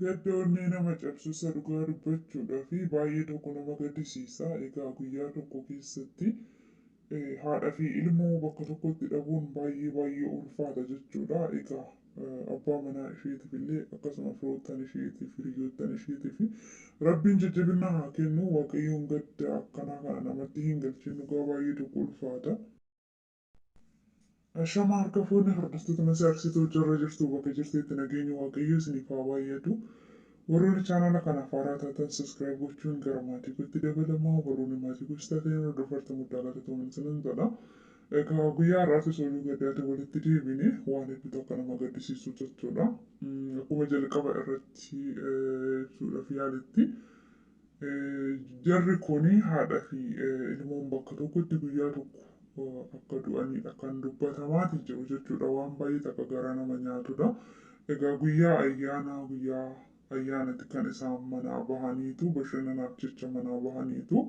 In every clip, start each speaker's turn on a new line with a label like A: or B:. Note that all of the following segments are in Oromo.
A: Gadda onnee nama cabsu isa dhugaa dubbachuudhaaf baay'ee tokko nama gaddisiisa. Egaa guyyaa tokko keessatti haadha fi ilmoo bakka tokkotti dhabuun baay'ee baay'ee ulfaata jechuudha. Egaa abbaa manaa isheetiif illee akkasuma firoottan isheetiif, hiriyoottan isheetiif Rabbiin jajjabina haa kennu. Waaqayyoon gadda akkanaa kana namatti hin galchin, dhugaa baay'ee tokko ulfaata. Ashama harka fuunni hordoftoota Masii Jarra jirtu, bakka jirtetti nageenyi Waaqayyoo isiniif haa baay'atu. Warroonni chaanala kanaaf haaraa taatan subscribe gochuun gara maatii kootti dabalamaa. Warroonni maatii koos taatan hordofartan guddaa galatoomaa isinan jedha. Egaa guyyaa har'aatis oduu gaddaatiin walitti deebine, waan hedduutu akka nama gaddisiisu jechuudha. Akkuma jalqaba irratti ibsuudhaaf yaaletti, jarri kuni haadha fi ilmoon bakka tokkotti guyyaa tokko akka du'anidha kan dubbatamaati jiru jechuudha. Waan baay'ee takka garaa nama nyaatudha. Egaa guyyaa ayyaanaa, guyyaa ayyaanatti kan isaan manaa bahaniitu, bashannanaaf jecha manaa bahaniitu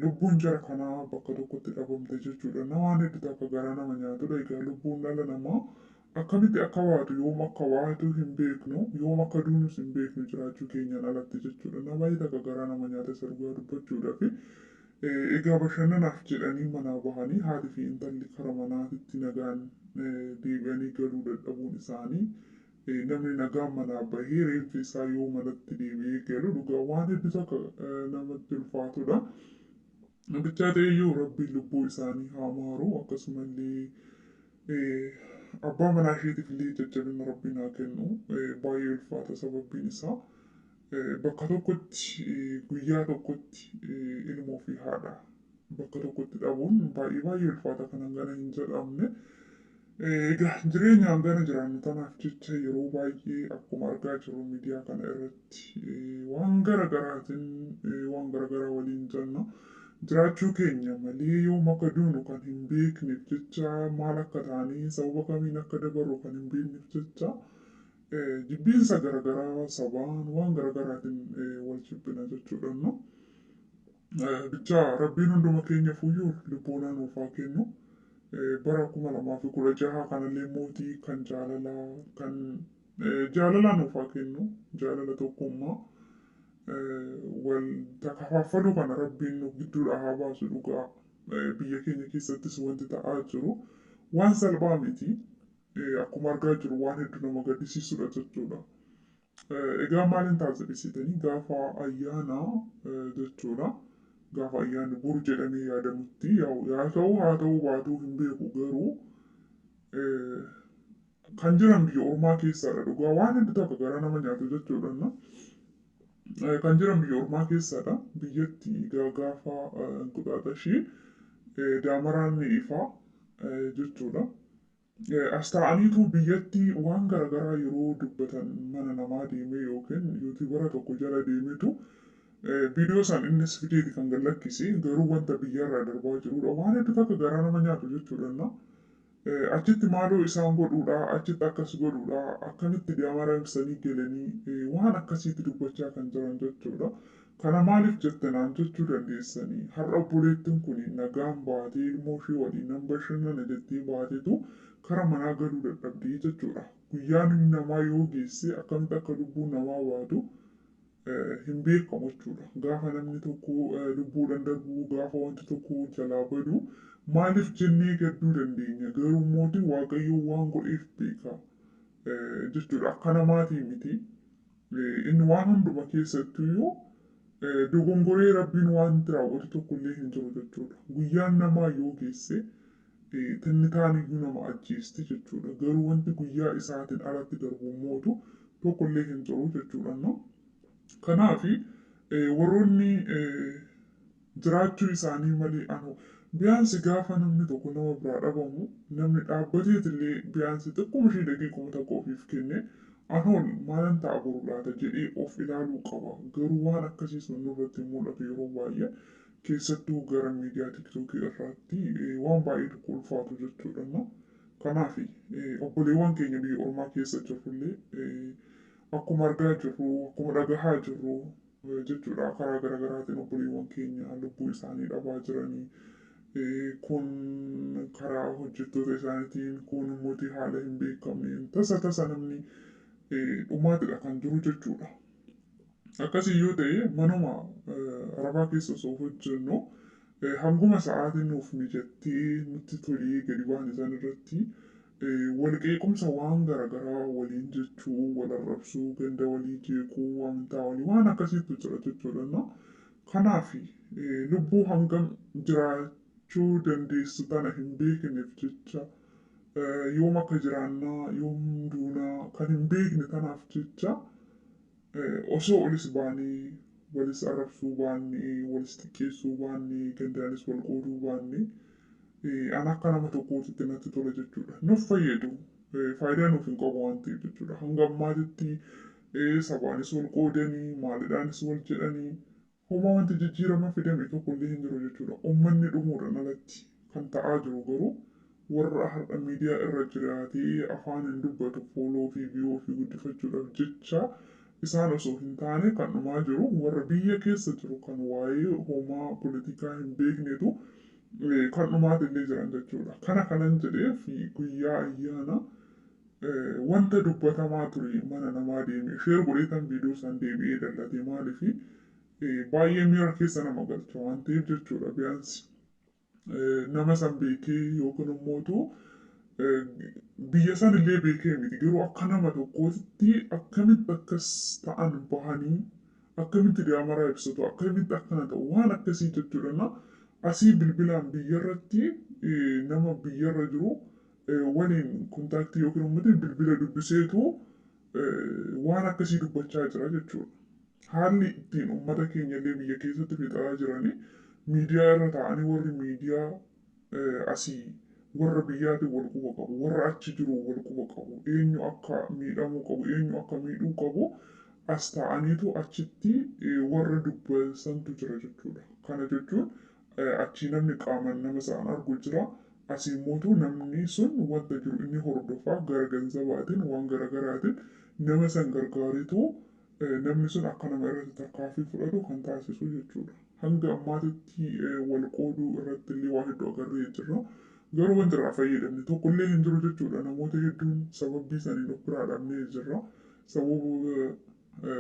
A: lubbuun jara kanaa bakka tokkotti dhabamte jechuudha. Waan hedduutu akka garaa nama nyaatudha. Egaa lubbuun dhala namaa akkamitti akka baatu, yoom akka baatu hin beeknu, yoom akka duunus hin beeknu jiraachuu keenyaan alatti jechuudha. Nama baay'ee takka garaa nama nyaata isa dhugaa dubbachuudhaaf. Egaa bashannanaaf jedhanii manaa bahanii haati fi intalli kara manaatitti nagaan deebi'anii galuu dadhabuun isaanii, namni nagaan manaa bahee reenfi isaa yoo manatti deebi'ee galu dhugaa waan hedduutu akka namatti ulfaatudha. Bichaa ta'eyyuu Rabbiin lubbuu isaanii haa maaru, akkasumallee abbaa manaa isheetiif illee jajjabina Rabbiin haa kennu. Baay'ee ulfaata, sababbiin isaa bakka tokkotti guyyaa tokkotti ilmoo fi haadha bakka tokkotti dhabuun baay'ee baay'ee ulfaata kan hangana hin jedhamne. Egaa jireenya hangana jiraannu tanaaf jecha yeroo baay'ee akkuma argaa jirru miidiyaa kana irratti waan gara garaatiin waan gara garaa waliin jenna. Jiraachuu keenya malee yoom akka duunu kan hin beekneef jecha, maal akka taanee sababa kamiin akka dabarru kan hin beekneef jecha, jibbiinsa garaagaraa sabaan waan garaagaraatiin wal jibbina jechuudha. Bichaa Rabbiin hunduma keenya fuuyyuu lubbuunaa nuuf haa kennu. Bara 2016 kanallee mootii kan jaalalaa, kan jaalalaa nuuf haa kennu. Jaalala tokkummaa wal takafaffaluu kana Rabbiin nu gidduudhaa haa baasu dhugaa. Biyya keenya keessattis wanti ta'aa jiru waan salphaa miti. Akkuma argaa jirru waan hedduu nama gaddisiisudha jechuudha. Egaa maaliin taasifsiisanii gaafa ayyaanaa jechuudha. Gaafa ayyaanni boru jedhamee yaadamutti yaa ta'u haa ta'uu baatuu hin beeku, garuu kan jiran biyya ormaa keessaadha dhugaa waan hedduu takka garaa nama nyaatu jechuudha. Kan jiran biyya ormaa keessaadha. Biyyatti egaa gaafa Inquxaaxashii daamaraan ni ifa jechuudha. As taa'aniitu biyyatti waan garaagaraa yeroo dubbatan mana namaa deemee yookiin YouTuber tokko jala deemeetu viidiyoo san innis fideeti kan gad lakkise, garuu wanta biyyarraa darbaa jirudha. Waan hedduu takka garaa nama nyaatu jechuudha. Achitti maaloo isaan godhuudha, achitti akkas godhuudha, akkamitti daamara ibsanii galanii waan akkasiitti dubbachaa kan jiran jechuudha. Kana maaliif jette naan jechuu dandeessanii, har'a obboleettiin kun nagaan baatee ilmoo ishee waliin nan bashannana jettee baateetu kara manaa galuu dadhabdee jechuudha. Guyyaan namaa yoo geesse akkamitti akka lubbuun namaa baatu hin beekamu jechuudha. Gaafa namni tokko lubbuudhaan darbu, gaafa wanti tokko jalaa badu maaliif jennee gadduu dandeenya. Garuu mootii Waaqayyoo waan godheef beeka jechuudha. Akka namaatii miti. Inni waan hunduma keessattuyyuu dogongoree Rabbiin wanti raawwatu tokkollee hin jiru jechuudha. Guyyaan namaa yoo geesse tinnitaan iyyuu nama ajjeesti jechuudha. Garuu wanti guyyaa isaatiin alatti darbu mootu tokkollee hin jiru jechuudha. Kanaaf warroonni jiraachuu isaanii malee anu biyaansi gaafa namni tokko nama biraa dhabamu, namni dhaabbateetillee biyaansi xiqquma ishee daqiiquma tokko ofiif kenne anoon maalan ta'a boru laata jedhee of ilaaluu qaba. Garuu waan akkasii sun nurratti mul'atu yeroo baay'ee, keessattuu gara miidiyaa TikTokii irratti waan baay'ee tokko ulfaatu jechuudha. Kanaaf obboleewwan keenya biyya ormaa keessa jirrullee akkuma argaa jirru, akkuma dhagahaa jirru jechuudha, karaa garaagaraatiin obboleewwan keenya lubbuu isaanii dhabaa jiranii, kun karaa hojjettoota isaaniitiin, kun immoo haala hin beekamneen tasa tasa namni dhumaatidha kan jiru jechuudha. Akkasii yoo ta'e manuma arabaa keessa osoo hojjennu hanguma sa'aatiin nuuf mijattee nutti tolee gadi ba'an isaan irratti wal qeequmsa waan garaagaraa waliin jechuu, wal arrabsuu, ganda walii jeequu, amantaa walii waan akkasiitu jira jechuudha. Kanaaf lubbuu hangam jiraachuu dandeessu tana hin beekneef jecha, yoom akka jiraannaa yoom duunaa kan hin beekne tanaaf jecha, osoo olis baanee walis arrabsuu baannee, walis xiqqeessuu baannee, gandaanis wal qooduu baannee, an akka nama tokkootitti natti tola jechuudha. Nuuf fayyadu, faayidaa nuuf hin qabu waan ta'eef jechuudha. Hanga ammaatitti sabaanis wal qoodanii maalidhaanis wal jedhanii homaa wanti jijjiirama fidame tokkollee hin jiru jechuudha. Uummanni dhumuudhaan alatti kan ta'aa jiru garuu warra har'a miidiyaa irra jiraatee afaan hin dubbatu fooloo fi viyuu fi guddifachuudhaaf jecha isaan osoo hin taane kan dhumaa jiru warra biyya keessa jiru kan waa'ee homaa poolitikaa hin beeknetu kan dhumaatillee jiran jechuudha. Kana kanan jedhee fi guyyaa ayyaana wanta dubbatamaa ture mana namaa deeme sheer godheetan viidiyoo san deebi'ee dallate, maaliifi baay'ee miira keessa nama galcha waan ta'eef jechuudha. Biyaansi nama san beekee yookiin immoo biyya san illee beekee miti, garuu akka nama tokkootti akkamitti akkas ta'an bahanii, akkamitti daamaraa ibsatu, akkamitti akkana ta'u, waan akkasii jechuudha. Asii bilbilaan biyyarratti nama biyyarra jiru waliin kontaaktii yookiin immoo bilbila dubbiseetu waan akkasii dubbachaa jira jechuudha. Haalli ittiin uummata keenya illee biyya keessatti fixaa jiranii miidiyaa irra taa'anii, warri miidiyaa asii warra biyyaatiin wal quba qabu, warra achi jiru wal quba qabu, eenyu akka miidhamuu qabu, eenyu akka miidhuu qabu as taa'aniitu achitti warra dubbasantu jira jechuudha. Kana jechuun achii namni qaamaan nama isaan argu jira. Asii immoo namni sun wanta jiru inni hordofaa gara ganzabaatiin waan garaagaraatiin nama san gargaareetu namni sun akka nama irratti tarkaanfii fudhatu kan taasisu jechuudha. Hanga ammaatitti wal qooduu irratti illee waa hedduu agarree jirra. Garuu wanti irraa fayyadamne tokkollee hin jiru jechuudha. Namoota hedduun sababii saniin of biraa dhabnee jirra. Sababa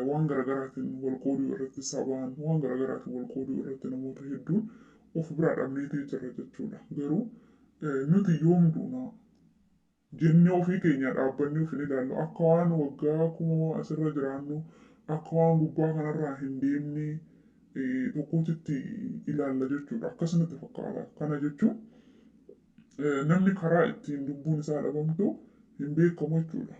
A: waan garaagaraatiin wal qooduu irratti, sabaan waan garaagaraatiin wal qooduu irratti namoota hedduun of biraa dhabneetii jirra jechuudha. Garuu nuti yoom duunaa jennee ofii keenya dhaabbannee of hin ilaallu, akka waan waggaa 1000 asirra jiraannu, akka waan gubbaa kanarraa hin deemne tokkootitti ilaalla jechuudha. Akkasumatti fakkaata. Kana jechuun namni karaa ittiin lubbuun isaa dhabamtu hin beekamu jechuudha.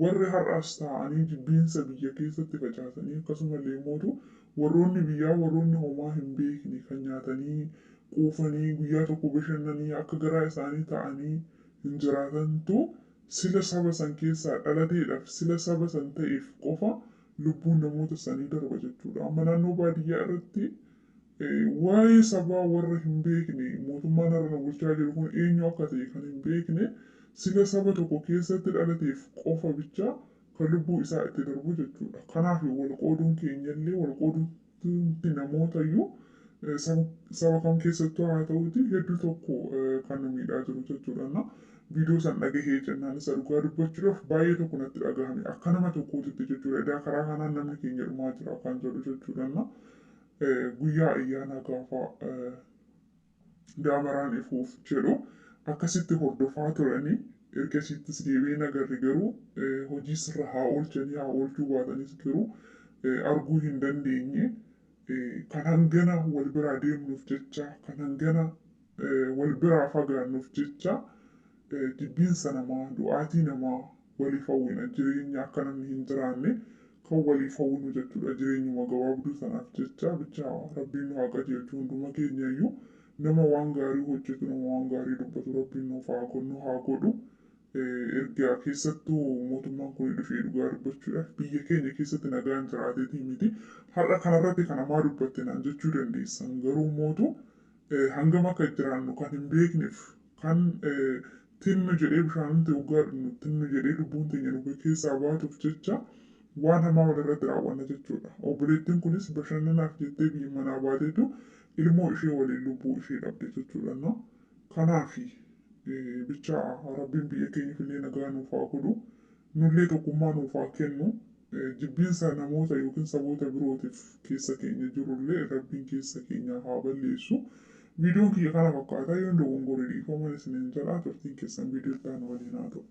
A: Warri har'as taa'anii jibbiinsa biyya keessatti facaasanii, akkasumallee immoo warroonni biyyaa warroonni homaa hin beekne kan nyaatanii quufanii guyyaa tokko bashannanii akka garaa isaanii ta'anii hin jiraatantu sila saba san keessaa dhalateedhaaf, sila saba san ta'eef qofa lubbuun namoota sanii darba jechuudha. Amma naannoo baadiyyaa irratti waa'ee sabaa warra hin beekne, mootummaan har'a nu bulchaa jiru kun eenyu akka ta'e kan hin beekne, sila saba tokko keessatti dhalateef qofa bicha kan lubbuu isaa itti darbu jechuudha. Kanaaf wal qooduun keenyallee, wal qooduun namootayyuu saba kam keessattuu haa ta'uti, hedduu tokko kan nu miidhaa jiru jechuudha. Viidiyoo san dhagahee jennaan isa dhugaa dubbachuudhaaf baay'ee tokko natti dhagahame akka nama tokkootitti jechuudha. Edaa karaa kanaan namni keenya dhumaa jira kan jedhu jechuudha. Guyyaa ayyaanaa gaafa daamaraan ifuuf jedhu akkasitti hordofaa turanii ergasiittis deebi'ee nagarri, garuu hojii sirra haa oolchanii haa oolchuu baatanis garuu arguu hin dandeenye. Kan hangana wal biraa deemnuuf jecha, kan hangana wal biraa fagaannuuf jecha, jibbiinsa namaa, du'aatii namaa waliif hawwina, jireenya akka namni hin jiraanne kan waliif hawwinu jechuudha. Jireenyuma gabaabduu sanaaf jecha bicha rabbiin nu haa qajeelchu hunduma keenya iyyuu. Nama waan gaarii hojjetu, nama waan gaarii dubbatu rabbiin nuuf haa godhu, haa godhu. Erga keessattuu mootummaan kun dhufee dhugaa dubbachuudhaaf biyya keenya keessatti nagaan jiraateetii miti. Har'a kanarratti kan hamaa dubbatte naan jechuu dandeessan, garuu mootu hangam akka jiraannu kan hin beekneef, kan tinnu jedhee bishaanumti hoggaa dhugnu tinnu jedhee lubbuun teenya nu keessaa baatuuf jecha waan hamaa walirratti raawwanna jechuudha. Obboleettiin kunis bashannanaaf jettee biyya manaa baateetu ilmoo ishee waliin lubbuu ishee dhabde jechuudha. Kanaafi bicha rabbiin biyya keenyaaf illee nagaa nuuf haa godhu. Nullee tokkummaa nuuf haa kennu. Jibbiinsa namoota yookiin saboota birootiif keessa keenya jirullee Rabbiin keessa keenya haa balleessu. Viidiyoon kiyya kana fakkaata. Yoon dogongore dhiifama isiniin jedha. Turtiin keessan viidiyoo itti aanu waliin haa ta'u.